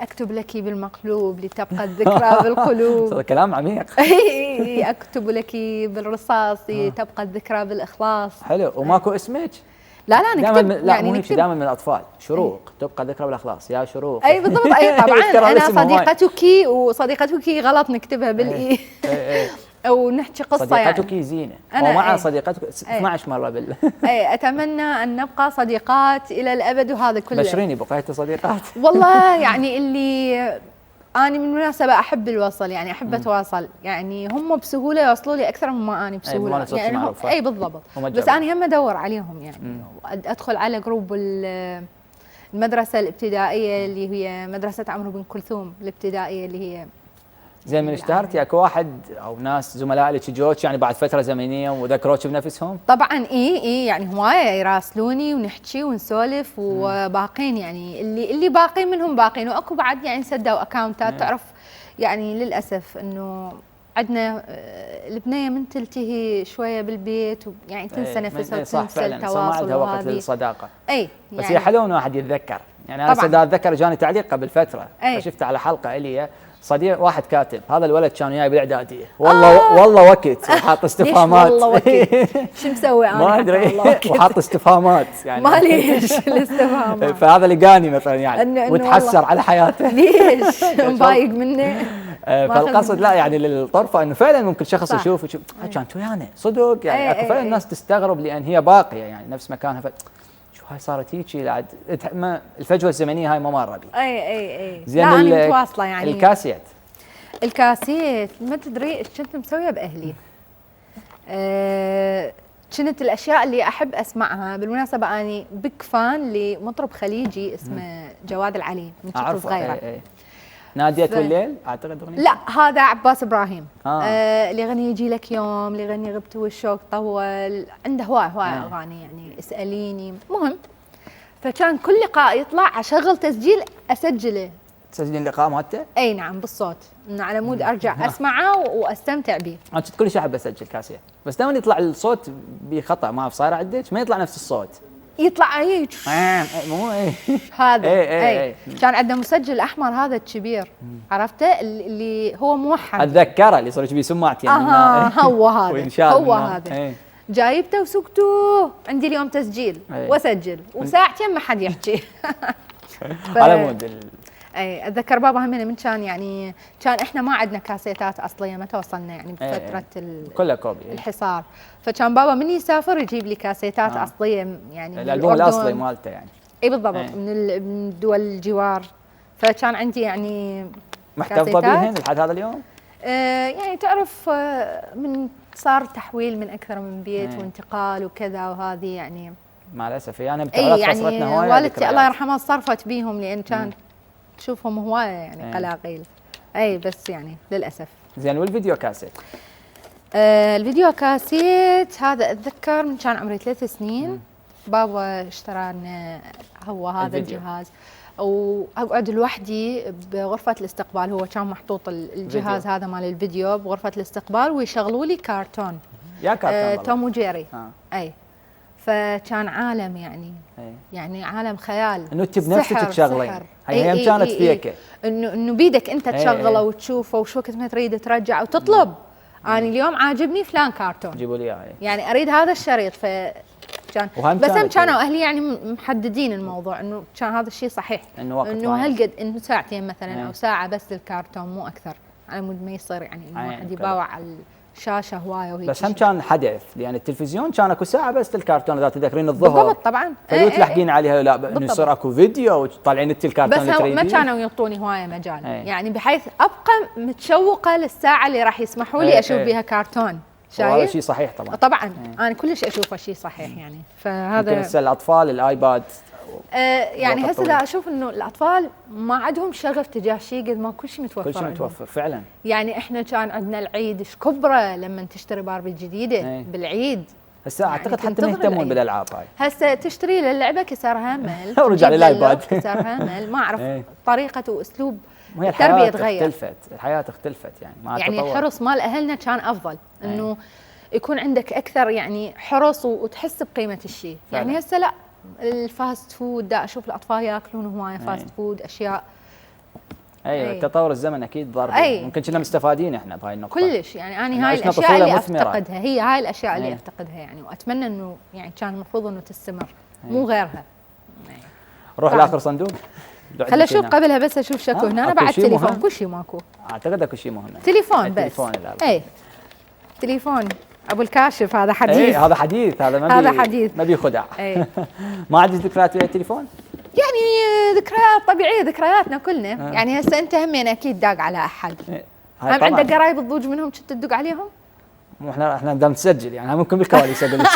اكتب لك بالمقلوب لتبقى الذكرى بالقلوب. هذا كلام عميق. اي اكتب لك بالرصاص تبقى الذكرى بالاخلاص. حلو. وماكو اسمك؟ لا نكتب لا مو هيك، دائما من الاطفال شروق تبقى ذكرى بالاخلاص يا شروق. اي بالضبط. اي طبعا انا صديقتك وصديقتك غلط نكتبها بالاي. او نحكي قصه صديقتك يعني. زينه او مع صديقتك 12 مره اي اتمنى ان نبقى صديقات الى الابد وهذا كله. بشريني بقيتوا صديقات؟ والله يعني اللي أنا بالمناسبة أحب الوصل، يعني أحب أتواصل، يعني هم بسهولة يوصلوا لي أكثر مما أنا بسهولة. يعني أي بالضبط. بس أنا هم أدور عليهم يعني. أدخل على جروب المدرسة الابتدائية اللي هي مدرسة عمرو بن كلثوم الابتدائية اللي هي زين. من اشتهرتي اكو واحد او ناس زملاء لك جوك يعني بعد فتره زمنيه وذكروك بنفسهم؟ طبعا اي يعني هوايه يراسلوني ونحكي ونسولف وباقين، يعني اللي باقين منهم باقين، واكو بعد يعني سدوا اكاونتات. تعرف يعني للاسف انه عندنا البنيه من تلتهي شويه بالبيت يعني تنسى نفسها وتنسى التواصل. ما عندها وقت للصداقه. اي بس يعني هي حلو انه واحد يتذكر. يعني انا اتذكر جاني تعليق قبل فتره شفت على حلقه الي صديق واحد كاتب هذا الولد كان وياي بالاعداديه والله وقت وحاط استفهامات. والله وقت شو مسوي انا؟ ما ادري وحاط استفهامات يعني ما ليش الاستفهامات. فهذا لقاني مثلا يعني وتحسر على حياته. ليش مضايق منه؟ فالقصد لا يعني للطرفه انه فعلا ممكن شخص يشوف كانت ويانا صدق يعني. اكو فعلا الناس تستغرب لان هي باقيه يعني نفس مكانها. هاي صارت هيك بعد الفجوه الزمنيه هاي ما مر بي. اي زين. لا انا متواصله يعني. الكاسيت ما تدري ايش كنت مسويه باهلي. كنت الاشياء اللي احب اسمعها بالمناسبه اني بيك فان لمطرب خليجي اسمه جواد العلي من كنت صغيره. نادية والليل اعتقد اغنيه. لا هذا عباس ابراهيم. اللي يغني يجي لك يوم، اللي يغني غبت والشوق طول، عنده هواي اغاني يعني اساليني. مهم فكان كل لقاء يطلع اشغل تسجيل اسجله. تسجلين لقاء مالته؟ اي نعم بالصوت، انه على مود ارجع اسمعه واستمتع به. انا كنت كل شيء احب اسجل كاسيت بس دائما يطلع الصوت بخطا. ما صاير عندك ما يطلع نفس الصوت، يطلع هيك مو هذا. اي كان عندنا مسجل احمر هذا الكبير عرفته اللي هو موحد. اتذكره اللي صار بيه سماعتي هو هذا هو هذا. جايبته وسكته عندي اليوم تسجيل واسجل وساعتين ما حد يحكي. على مود اي اتذكر بابا همنا من كان يعني كان احنا ما عندنا كاسيتات اصليه، ما توصلنا يعني بفتره كلها كوبي الحصار. فكان بابا من يسافر يجيب لي كاسيتات اصليه يعني الالبوم الاصلي مالته يعني. اي بالضبط من دول الجوار. فكان عندي يعني محتفظه بهن لحد هذا اليوم؟ يعني تعرف من صار تحويل من اكثر من بيت وانتقال وكذا وهذه يعني مع الاسف يعني بتعرف يعني والدتي الله يرحمها صرفت بيهم لان كانت تشوفهم هوايه يعني قلاقيل. اي بس يعني للاسف. زين. والفيديو كاسيت؟ الفيديو كاسيت هذا اتذكر من كان عمري 3 سنين بابا اشترى لنا هو هذا الجهاز، واقعد لوحدي بغرفه الاستقبال. هو كان محطوط الجهاز فيديو. هذا مال الفيديو بغرفه الاستقبال ويشغلوا لي كرتون. يا كرتون توم وجيري. اي فكان عالم يعني عالم خيال. انه انت بنفسك تشغلين. هي ايام كانت فيك انه بيدك انت تشغله وتشوفه وشو وقت ما تريد ترجع وتطلب. انا اليوم عاجبني فلان كرتون جيبوا لي اياه يعني اريد هذا الشريط. فكان بس هم كانوا اهلي يعني محددين الموضوع انه كان هذا الشيء صحيح انه هالقد انه ساعتين مثلا او ساعه بس الكرتون مو اكثر، على مود ما يصير يعني انه واحد يباوع على الشاشه هوايه وهيك. بس هم كان حدث لان التلفزيون كان اكو ساعه بس الكرتون اذا تذكرين الظهر. بالضبط طبعا. فلو تلحقين عليها لا انه يصير اكو فيديو وطالعين انت الكرتون بس ما كانوا يعطوني هوايه مجال يعني بحيث ابقى متشوقه للساعه اللي راح يسمحوا لي اشوف بها كرتون. هذا شيء صحيح طبعا. طبعا انا كلش اشوفه شيء صحيح يعني. فهذا يمكن هسه الاطفال الايباد يعني هسه دا اشوف انه الاطفال ما عندهم شغف تجاه شيء قد ما كل شيء متوفر. كل شيء متوفر فعلا. يعني احنا كان عندنا العيد ايش كبره لما تشتري باربي جديده بالعيد. هسه اعتقد حتى ما يهتمون بالالعاب هاي. هسه تشتري له اللعبه كسرها مل ورجع للايباد كسرها مل ما اعرف طريقه واسلوب التربيه تغير. الحياه اختلفت يعني مع يعني الحرص مال اهلنا كان افضل انه يكون عندك اكثر يعني حرص وتحس بقيمه الشيء. يعني هسه لا، الفاست فود دا اشوف الاطفال ياكلون هوايه فاست فود اشياء. ايوه تطور الزمن اكيد ضرب. ممكن كنا مستفادين احنا بهاي النقطه كلش. يعني انا هاي الاشياء اللي افتقدها، هي هاي الاشياء اللي افتقدها يعني، واتمنى انه يعني كان المفروض انه تستمر مو غيرها. روح لاخر صندوق خل اشوف قبلها بس اشوف شكو هنا. انا بعد تليفون كل شيء ماكو. اعتقد اكو شيء مهم. تليفون بس. اي تليفون ابو الكاشف هذا حديث. اي هذا حديث. هذا حديث ما بيخدع. ما عندك ذكريات ويا التليفون؟ يعني ذكريات طبيعيه، ذكرياتنا كلنا. يعني هسه انت همين اكيد داق على احد. هم عندك قرايب تضوج منهم كنت تدق عليهم؟ مو احنا بدنا نسجل يعني ممكن بالكواليس اقول لك.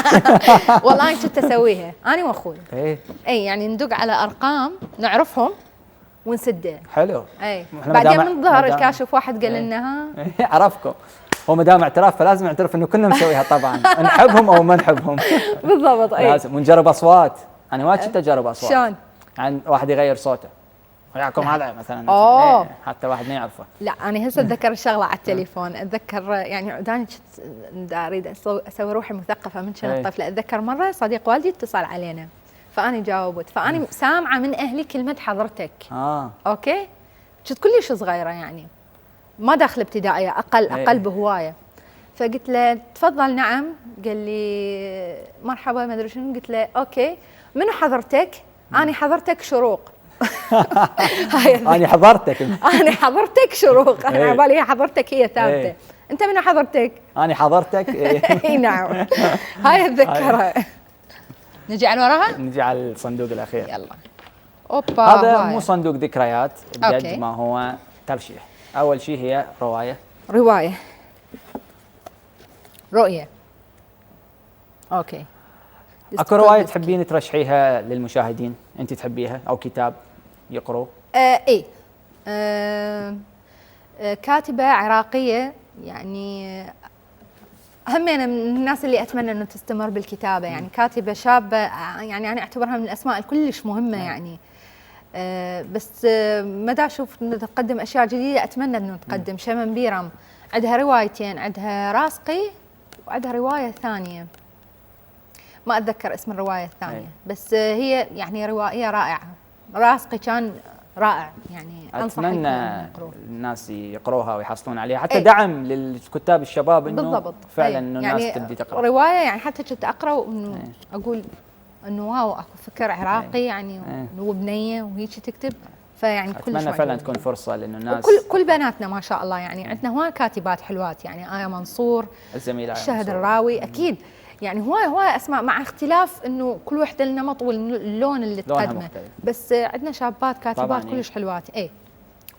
والله انا كنت اسويها انا واخوي. اي يعني ندق على ارقام نعرفهم ونسدها. حلو. اي بعدين من ظهر الكاشف واحد قال لنا ها عرفكم. هو ما دام اعتراف فلازم نعترف انه كنا مسويها طبعا، نحبهم او ما نحبهم. بالضبط. اي لازم. ونجرب اصوات. انا وايد كنت اجرب اصوات. شلون؟ عن واحد يغير صوته وياكم هذا مثلا. حتى واحد ما يعرفه. لا انا هسه اتذكر الشغله على التليفون. اتذكر يعني عداني كنت اريد اسوي روحي مثقفه من كنت طفله. اتذكر مره صديق والدي اتصل علينا فاني جاوبت، فاني سامعه من اهلي كلمه حضرتك. اوكي كنت كلش صغيره يعني ما داخله ابتدائيه، اقل بهوايه. فقلت له تفضل. نعم. قال لي مرحبا ما ادري شنو. قلت له اوكي منو حضرتك؟ اني حضرتك شروق. اني حضرتك. اني حضرتك شروق. انا على بالي حضرتك هي ثابته. انت منو حضرتك؟ اني حضرتك. اي نعم. هاي اتذكرها. نجي على وراها؟ نجي على الصندوق الاخير. يلا. اوبا. هذا مو صندوق ذكريات بجد ما هو ترشيح. اول شيء هي روايه. رؤيه. اوكي. اكو روايه تحبين ترشحيها للمشاهدين انت تحبيها او كتاب يقروا؟ ايه كاتبه عراقيه يعني همينه من الناس اللي اتمنى انه تستمر بالكتابه. يعني كاتبه شابه يعني انا اعتبرها من الاسماء الكلش مهمه يعني. بس ما دا اشوف انه تقدم اشياء جديده. اتمنى انه تقدم. شمن بيرم عندها روايتين، عندها راسقي وعندها روايه ثانيه ما اتذكر اسم الروايه الثانيه. بس هي يعني روائيه رائعه. راسقي كان رائع يعني. اتمنى الناس يقروها ويحصلون عليها حتى دعم للكتاب الشباب انه بالضبط. فعلا انه الناس يعني تبدي تقرا روايه. يعني حتى كنت اقرا وانه اقول انه واو اكو فكر عراقي يعني وبنيه وهيك تكتب. فيعني اتمنى فعلا تكون فرصه لانه الناس كل بناتنا ما شاء الله يعني عندنا هواي كاتبات حلوات يعني. آية منصور، الزميله الشهد الراوي اكيد يعني هواي اسماء مع اختلاف انه كل وحده النمط واللون اللي تقدمه. بس عندنا شابات كاتبات كلش حلوات.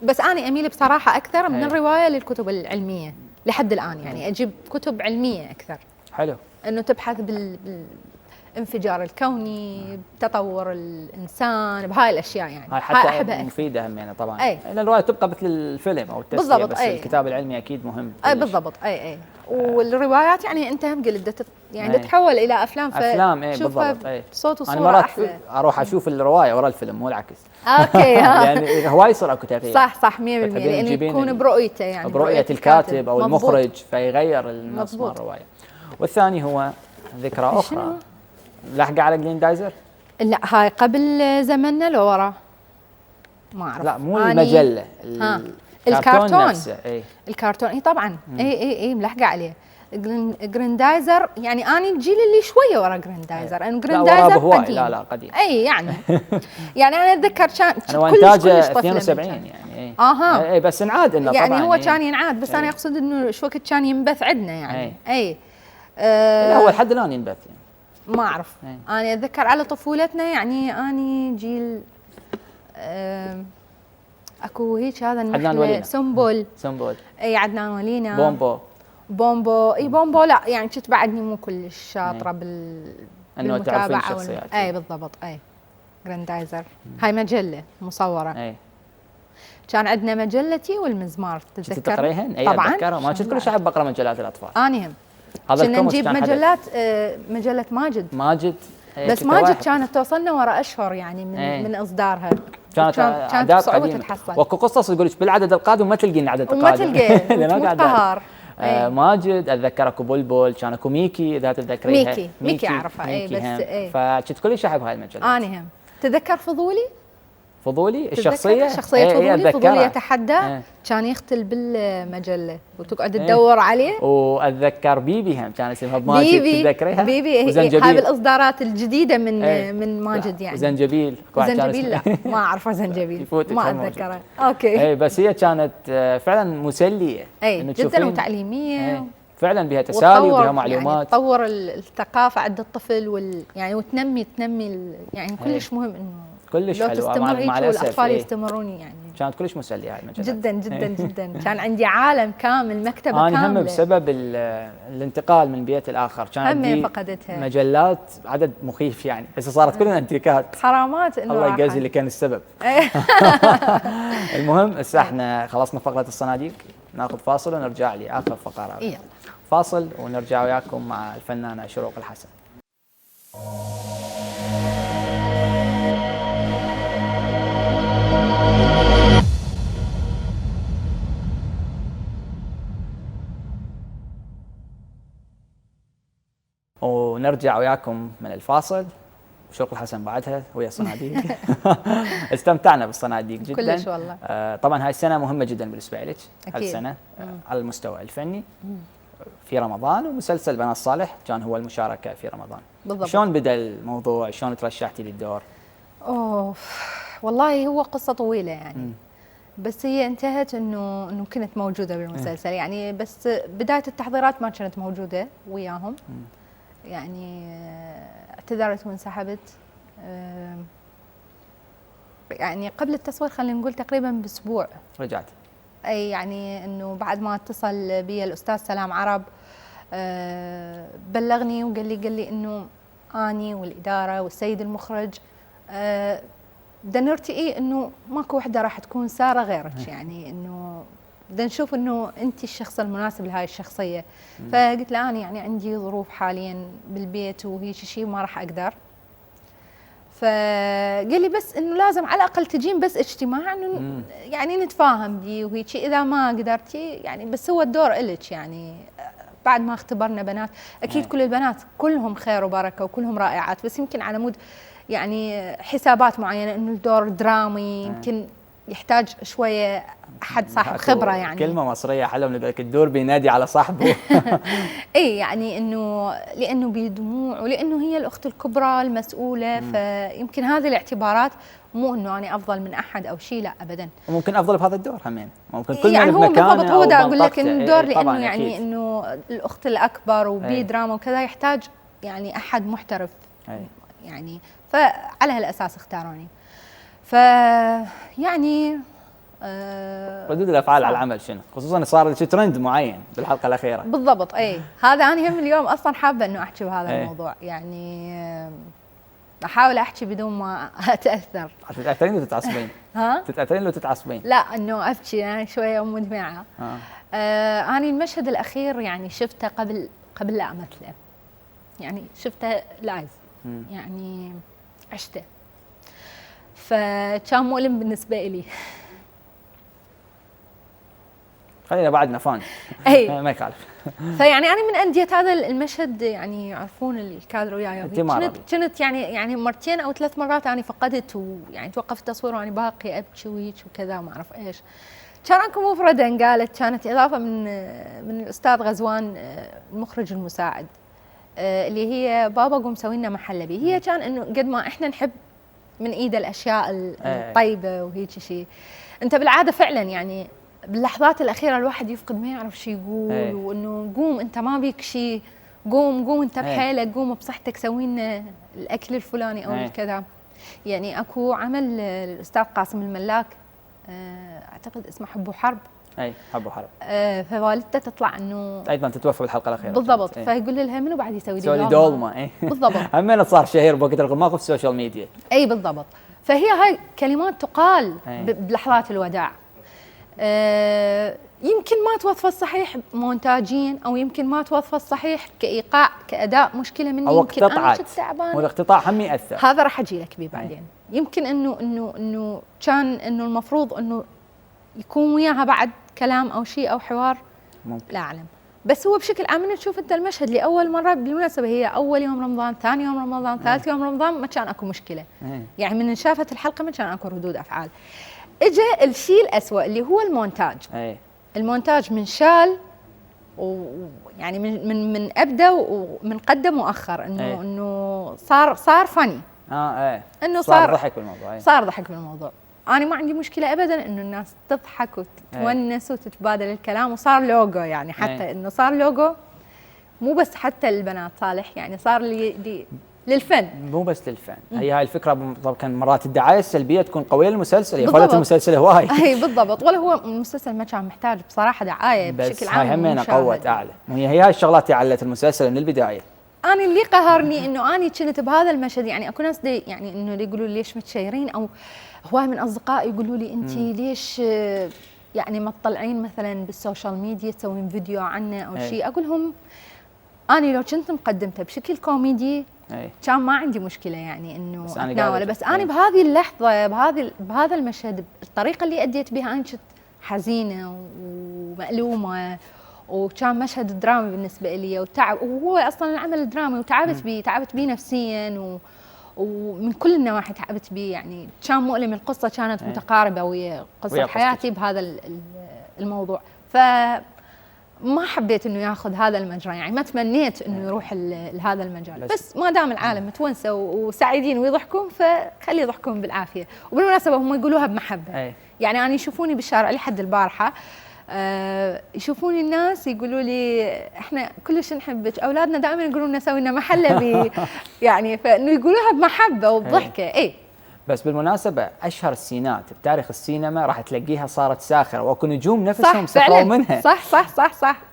بس انا اميل بصراحه اكثر من الروايه للكتب العلميه لحد الان. يعني اجيب كتب علميه اكثر. حلو. انه تبحث بالانفجار الكوني، بتطور الانسان، بهاي الاشياء يعني. هاي حتى مفيده همينه طبعا. لان الروايه تبقى مثل الفيلم او التسليه. بالضبط. بس الكتاب العلمي اكيد مهم. بالضبط. والروايات يعني انت هم قلت يعني تتحول الى افلام. افلام بالضبط. صوت وصوره. انا مرات اروح اشوف الروايه ورا الفيلم مو العكس. اوكي. يعني هواي يصير اكو تغيير. صح 100% لانه يكون برؤيته يعني برؤيه الكاتب او المخرج فيغير النص مال الروايه. والثاني هو ذكرى اخرى لاحقه على جريندايزر. لا هاي قبل زمننا لو ورا ما اعرف. لا مو المجله الكرتون نفسه. الكرتون طبعا. اي ملحقه عليه. جريندايزر يعني انا الجيل اللي شويه ورا جريندايزر. انا جريندايزر قديم. لا قديم. يعني يعني انا اتذكر كان انا انتاجه 72 يعني. بس انعاد انه يعني طبعا هو كان ينعاد. بس انا اقصد انه شو وقت كان ينبث عندنا يعني. لا هو لحد الان ينبث يعني. ما اعرف. انا اتذكر على طفولتنا يعني اني جيل اكو هيك هذا النحله سنبل. عدنان ولينا. بومبو. بومبو لا يعني كنت بعدني مو كلش شاطره انه تعرفين الشخصيات. بالضبط. جراندايزر. هاي مجله مصوره. اي كان عندنا مجلتي والمزمار، كنت تقريهن؟ اي طبعا اتذكرها، ما كنت كل شيء احب اقرا مجلات الاطفال. اني هم هذا كنا الكوميكس نجيب كان حدث. مجلات مجله ماجد إيه، بس كنت ماجد واحد. كانت توصلنا ورا اشهر يعني من اصدارها. كانت اعداد بصعوبه قديمه، تتحصل، واكو قصص يقول لك بالعدد القادم ما تلقين العدد وما القادم تلقى لأن تموت قاعد قهار. ماجد اتذكر اكو بلبل، كان اكو ميكي اذا تتذكريها. ميكي اعرفها. اي بس فكنت كل شيء احب هاي المجلات. اني هم تذكر فضولي الشخصيه فضولي يتحدى كان يختل بالمجله وتقعد تدور عليه. واتذكر بيبي هم كان اسمها بماجد، تتذكريها؟ بيبي هاي بالاصدارات الجديده من ماجد يعني. زنجبيل لا ما اعرفه زنجبيل ما اتذكره. اوكي. اي بس هي كانت فعلا مسليه، جدا وتعليميه. فعلا بها تسالي وبها معلومات، يعني تطور الثقافه عند الطفل يعني وتنمي يعني كلش مهم انه كلش حلوه مع الاسف والاطفال يستمرون يعني. كانت كلش مسليه هاي المجلات جدا جدا جدا. كان عندي عالم كامل، مكتبه أنا كامله. هم بسبب الانتقال من بيت الاخر كان عندي فقدتها مجلات عدد مخيف يعني، هسه صارت كلها انتيكات. حرامات انه الله يجازي اللي كان السبب. المهم هسه احنا خلصنا فقره الصناديق، ناخذ فاصل ونرجع لاخر فقره. يلا فاصل ونرجع وياكم مع الفنانه شروق الحسن. ونرجع وياكم من الفاصل، شروق الحسن بعدها ويا صناديق. استمتعنا بالصناديق جدا كلش والله. طبعا هاي السنه مهمه جدا بالنسبه لك، هالسنه على المستوى الفني في رمضان، ومسلسل بنات صالح كان هو المشاركه في رمضان. بالضبط. شلون بدا الموضوع؟ شلون ترشحتي للدور؟ والله هو قصه طويله يعني. بس هي انتهت انه كنت موجوده بالمسلسل يعني، بس بدايه التحضيرات ما كانت موجوده وياهم. يعني اعتذرت وانسحبت يعني قبل التصوير، خلينا نقول تقريبا باسبوع رجعت. اي يعني انه بعد ما اتصل بي الاستاذ سلام عرب بلغني وقال لي انه اني والاداره والسيد المخرج بدنا نرتقي انه ماكو وحده راح تكون ساره غيرك، يعني انه بدنا نشوف انه انت الشخص المناسب لهاي الشخصيه. فقلت له انا يعني عندي ظروف حاليا بالبيت وهيك شيء ما راح اقدر. فقال لي بس انه لازم على الاقل تجين بس اجتماع انه يعني نتفاهم بي وهيك، اذا ما قدرتي يعني بس هو الدور الك يعني. بعد ما اختبرنا بنات اكيد كل البنات كلهم خير وبركه وكلهم رائعات، بس يمكن على مود يعني حسابات معينه انه الدور درامي يمكن يحتاج شويه احد صاحب خبره يعني. كلمه مصريه حلوه من بالك، الدور بينادي على صاحبه. اي يعني انه لانه بدموع ولانه هي الاخت الكبرى المسؤوله، فيمكن هذه الاعتبارات، مو انه انا افضل من احد او شيء، لا ابدا. وممكن افضل بهذا الدور همين، ممكن كل يعني هو بالضبط. هو دا اقول لك انه الدور لانه يعني أكيد. انه الاخت الاكبر وبي دراما وكذا يحتاج يعني احد محترف يعني، فعلى هالاساس اختاروني. يعني ردود الافعال على العمل شنو؟ خصوصا صار ترند معين بالحلقه الاخيره. بالضبط. هذا انا هم اليوم اصلا حابه انه احكي بهذا الموضوع يعني. احاول احكي بدون ما اتاثر. تتاثرين لو تتعصبين؟ تتاثرين لو تتعصبين؟ لا انه ابكي يعني شويه مدمعه. انا المشهد الاخير يعني شفته قبل لا امثله، يعني شفته لايف يعني عشته، فكان مؤلم بالنسبه لي. خلينا بعدنا فان. ما يخالف. فيعني انا من انديه هذا المشهد يعني يعرفون الكادر وياي. كنت يعني مرتين او 3 مرات انا فقدت، ويعني توقفت التصوير وانا باقي ابكي وهيك وكذا وما اعرف ايش. كان اكو مفرده قالت، كانت اضافه من الاستاذ غزوان المخرج المساعد، اللي هي بابا قوم سوي لنا محلبي. هي كان انه قد ما احنا نحب من ايده الاشياء الطيبه وهيك شيء، انت بالعاده فعلا يعني باللحظات الاخيره الواحد يفقد ما يعرف شو يقول، وانه قوم انت ما بيك شيء، قوم انت بحيلك، قوم بصحتك سوي لنا الاكل الفلاني او الكذا. يعني اكو عمل الاستاذ قاسم الملاك اعتقد اسمه حب وحرب، اي حب وحرب. فوالدته تطلع انه ايضا تتوفى بالحلقه الاخيره بالضبط. فيقول لها منو بعد يسوي لي دولمه. اي بالضبط. همين صار شهير بوقت الغماق في السوشيال ميديا. اي بالضبط. فهي هاي كلمات تقال بلحظات الوداع. يمكن ما توظف الصحيح مونتاجيا، او يمكن ما توظف الصحيح كايقاع كاداء مشكله مني، أو يمكن انا كنت تعبان، والاقتطاع هم ياثر. هذا راح اجي لك بيه بعدين. يمكن انه كان انه المفروض انه يكون وياها بعد كلام او شيء او حوار، ممكن. لا اعلم. بس هو بشكل عام تشوف انت المشهد لاول مره، بالمناسبه هي اول يوم رمضان، ثاني يوم رمضان، ثالث يوم رمضان، ما كان اكو مشكله. يعني من شافت الحلقه ما كان اكو ردود افعال. اجى الشيء الأسوأ اللي هو المونتاج. المونتاج من شال ويعني من ابدا ومن قدم واخر انه صار فني. انه صار ضحك بالموضوع. صار ضحك بالموضوع. انا ما عندي مشكله ابدا انه الناس تضحك وتتونس وتتبادل الكلام، وصار لوجو يعني حتى انه صار لوجو مو بس حتى البنات صالح، يعني صار للفن، مو بس للفن. هي هاي الفكره. كان مرات الدعايه السلبيه تكون قويه للمسلسل، هي خلت المسلسل هواي. اي بالضبط. ولا هو المسلسل ما كان محتاج بصراحه دعايه بشكل عام، بس هاي همينه قوت اعلى. هي هاي الشغلات اللي علت المسلسل من البدايه. انا اللي قهرني انه اني كنت بهذا المشهد، يعني اكو ناس يعني انه يقولوا لي ليش متشيرين، او هواي من اصدقائي يقولوا لي انت ليش يعني ما تطلعين مثلا بالسوشيال ميديا تسوين فيديو عنه او شيء. اقول لهم اني لو كنت مقدمته بشكل كوميدي كان ما عندي مشكله، يعني انه اتناوله. بس انا بهذه اللحظه بهذا المشهد الطريقه اللي اديت بها انا كنت حزينه ومألومه، وكان مشهد درامي بالنسبه لي وتعب، وهو اصلا العمل درامي تعبت بيه نفسيا ومن كل النواحي تعبت بيه. يعني كان مؤلم، القصه كانت متقاربه ويا قصه حياتي بهذا الموضوع. ما حبيت انه ياخذ هذا المجرى، يعني ما تمنيت انه يروح لهذا المجال. بس ما دام العالم متونسه وسعيدين ويضحكون، فخلي يضحكون بالعافيه. وبالمناسبه هم يقولوها بمحبه. يعني انا يشوفوني بالشارع لحد البارحه، يشوفوني الناس يقولوا لي احنا كلش نحبك، اولادنا دائما يقولون لنا سوي لنا محله يعني فانه يقولوها بمحبه وبضحكه. بس بالمناسبة أشهر السينات بتاريخ السينما راح تلاقيها صارت ساخرة، وأكو نجوم نفسهم سخروا منها. صح.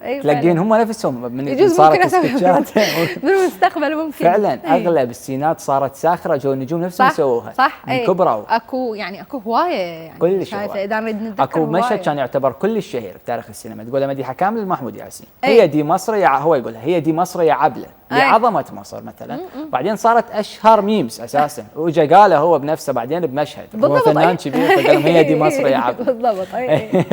تلاقين هم نفسهم من صارت سكتشات بالمستقبل ممكن. فعلا أغلب السينات صارت ساخرة، جو النجوم نفسهم سووها. من كبروا. أكو هواية يعني كلش هواية. إذا نريد نتذكر أكو مشهد كان يعتبر كلش شهير بتاريخ السينما، تقول مديحة كامل لمحمود ياسين، هي دي مصر هو يقولها هي دي مصر يا عبلة، لعظمة مصر مثلا. بعدين صارت أشهر ميمز أساسا، وجا قاله هو بنفسه بعدين بمشهد، هو فنان كبير فقال هي دي مصر يا عبد. بالضبط.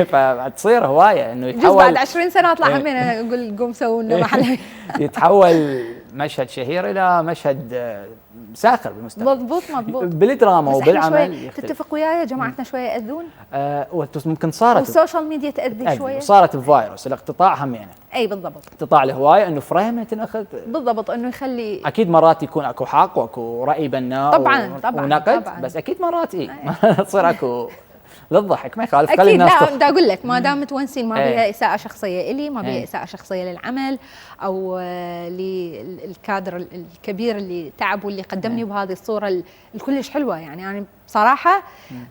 فتصير هوايه انه يتحول بعد 20 سنه اطلع همين اقول قوم سووا لنا محل. يتحول مشهد شهير الى مشهد ساخر بالمستقبل. مضبوط. بالدراما وبالعمل. تتفق وياي جماعتنا شويه ياذون. ممكن صارت والسوشيال ميديا تاذي شويه. صارت الفيروس الاقتطاع همينه. اي بالضبط. اقتطاع الهوايه انه فريم تنأخذ. بالضبط، انه يخلي اكيد مرات يكون اكو حق واكو راي بناء طبعا ونقد طبعاً. بس اكيد مرات تصير اكو للضحك، ما يخالف. خلي الناس لا اقول لك ما دام متونسين، ما بيها اساءه شخصيه الي، ما بيها اساءه شخصيه للعمل او للكادر الكبير اللي تعب واللي قدمني بهذه الصوره الكلش حلوه. يعني انا بصراحه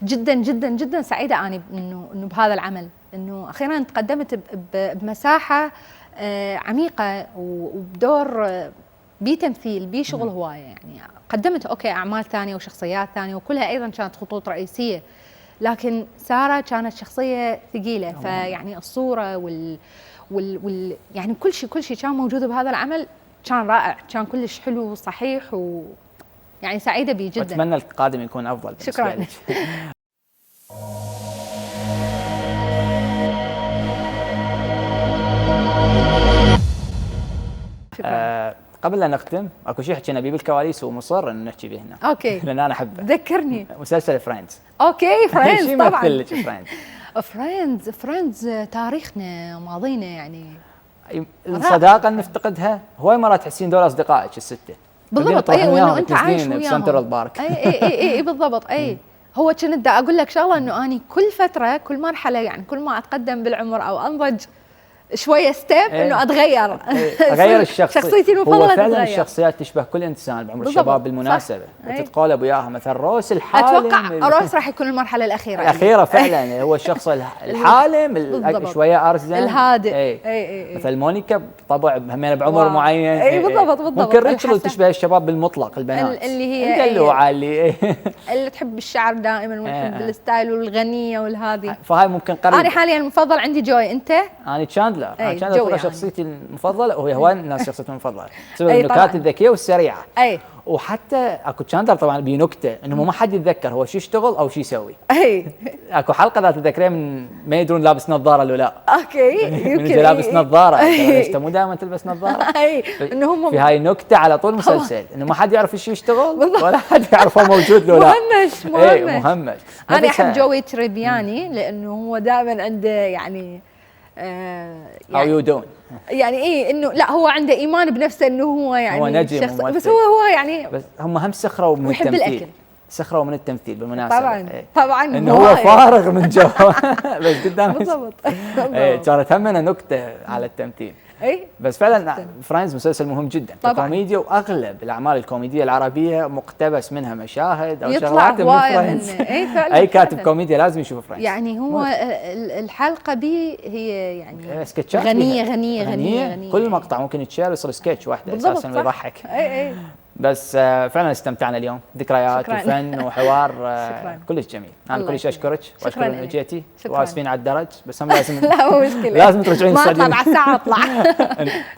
جدا جدا جدا سعيده اني انه بهذا العمل، انه اخيرا تقدمت بمساحه عميقه وبدور بتمثيل بشغل هوايه. يعني قدمت اعمال ثانيه وشخصيات ثانيه وكلها ايضا كانت خطوط رئيسيه، لكن سارة كانت شخصية ثقيلة. فيعني الصورة وال يعني كل شيء كان موجود بهذا العمل، كان رائع، كان كلش حلو وصحيح يعني سعيدة به جدا. أتمنى القادم يكون أفضل. شكرا. قبل لا نختم اكو شيء حكينا بيه بالكواليس ومصر ان نحكي به هنا. اوكي. لان انا احبه. ذكرني. مسلسل فريندز. اوكي فريندز طبعا. شو يمثل لك فريندز تاريخنا ماضينا يعني. الصداقه نفتقدها، هواي مرات تحسين دول اصدقائك السته. بالضبط. وانه انت عايش وياهم بسنترال بارك. اي بالضبط. هو كنت دا اقول لك شغله، انه اني كل فتره كل مرحله يعني كل ما اتقدم بالعمر او انضج شويه ستيب انه اتغير اغير الشخصيه. شخصيتي المفضله هو فعلا تتغير. الشخصيات تشبه كل انسان بعمر بالضبط. الشباب بالمناسبه، وتتقولب وياها مثلا روس الحالم. اتوقع روس راح يكون المرحله الاخيره الاخيره فعلا هو الشخص الحالم شويه ارزن الهادئ. اي مثل مونيكا طبع همين بعمر معين. اي بالضبط ممكن ريتشل تشبه الشباب بالمطلق، البنات اللي هي الدلوعه اللي تحب الشعر دائما وتحب الستايل والغنيه والهذه. فهاي ممكن قريب. انا حاليا المفضل عندي جوي. انت؟ انا تشاندلر. انا تشاندلر يعني. شخصيتي المفضله، وهي هواي الناس شخصيتهم المفضله بسبب النكات الذكيه والسريعه. اي وحتى اكو تشاندلر طبعا بنكته انه ما حد يتذكر هو شو يشتغل او شو يسوي. اي اكو حلقه ذات تذكرين من ما يدرون لابس نظاره ولا لا. اوكي من لابس نظاره. انت مو دائما تلبس نظاره. اي انه هم في هاي نكته على طول مسلسل انه ما حد يعرف شو يشتغل ولا حد يعرف هو موجود له لا. مهمش. انا احب جوي تريبياني لانه هو دائما عنده يعني How you doing؟ يعني ايه انه لا هو عنده ايمان بنفسه انه هو يعني هو نجم شخص، وممثل. بس هو يعني بس هم سخروا من ويحب التمثيل. الأكل. سخروا من التمثيل بالمناسبه. طبعا انه هو فارغ من جو بس قدام بالضبط. كانت همنا نكته على التمثيل. اي بس فعلا فريندز مسلسل مهم جدا ككوميديا، واغلب الاعمال الكوميديه العربيه مقتبس منها مشاهد او شغلات من فريندز. اي كاتب كوميديا لازم يشوف فريندز. يعني هو الحلقه بي هي يعني سكتشات غنيه كل مقطع ممكن يتشير يصير سكتش واحده اساسا ويضحك. اي بس فعلا استمتعنا اليوم، ذكريات وفن وحوار كلش جميل. انا كلش اشكرك واشكر انك جيتي، واسفين على الدرج بس هم لازم لا مو مشكله لازم ترجعين ما الاستوديو. اطلع على الساعه اطلع.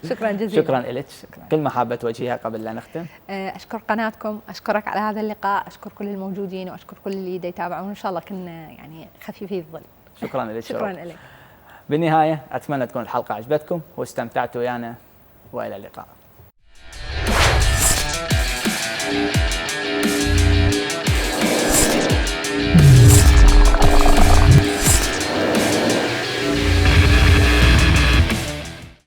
شكرا جزيلا. شكرا لك. كلمه حابه توجهها قبل لا نختم؟ اشكر قناتكم، اشكرك على هذا اللقاء، اشكر كل الموجودين واشكر كل اللي يتابعون، ان شاء الله كنا يعني خفيفي الظل. شكرا لك. شكرا لك. بالنهايه اتمنى تكون الحلقه عجبتكم واستمتعتوا ويانا، والى اللقاء.